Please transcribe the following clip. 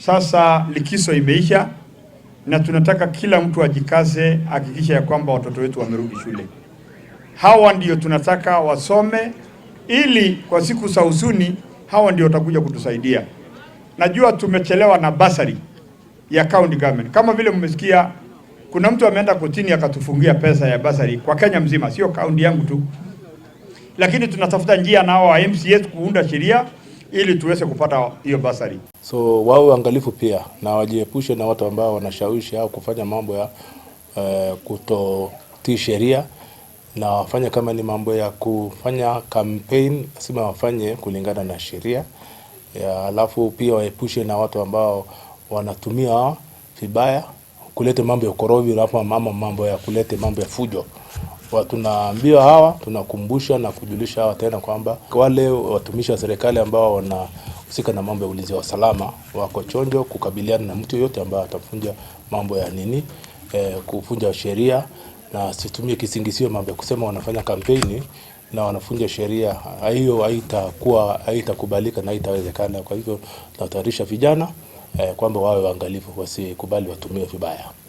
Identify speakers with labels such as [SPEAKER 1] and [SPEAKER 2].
[SPEAKER 1] Sasa likizo imeisha na tunataka kila mtu ajikaze, hakikisha ya kwamba watoto wetu wamerudi shule. Hawa ndio tunataka wasome, ili kwa siku za usoni hawa ndio watakuja kutusaidia. Najua tumechelewa na bursary ya county government. Kama vile mmesikia, kuna mtu ameenda kotini akatufungia pesa ya bursary kwa Kenya mzima, sio kaunti yangu tu, lakini tunatafuta njia nao wa MCAs kuunda sheria ili tuweze kupata hiyo bursary.
[SPEAKER 2] So wawe waangalifu pia na wajiepushe na watu ambao wanashawishi au kufanya mambo ya kutotii sheria, na wafanye kama ni mambo ya kufanya campaign, lazima wafanye kulingana na sheria ya, alafu pia waepushe na watu ambao wanatumia vibaya kuleta mambo ya ukorofi alafu ama mambo ya kuleta mambo ya fujo. Tunaambia hawa, tunakumbusha na kujulisha hawa tena kwamba wale watumishi wa serikali ambao wanahusika na mambo ya ulinzi wa usalama wako chonjo kukabiliana na mtu yoyote ambaye atavunja mambo ya nini, kuvunja sheria, na asitumie kisingizio mambo ya kusema wanafanya kampeni na wanavunja sheria. Hiyo haitakuwa, haitakubalika na haitawezekana. Kwa hivyo tunatayarisha vijana kwamba wawe waangalifu, wasikubali watumie vibaya.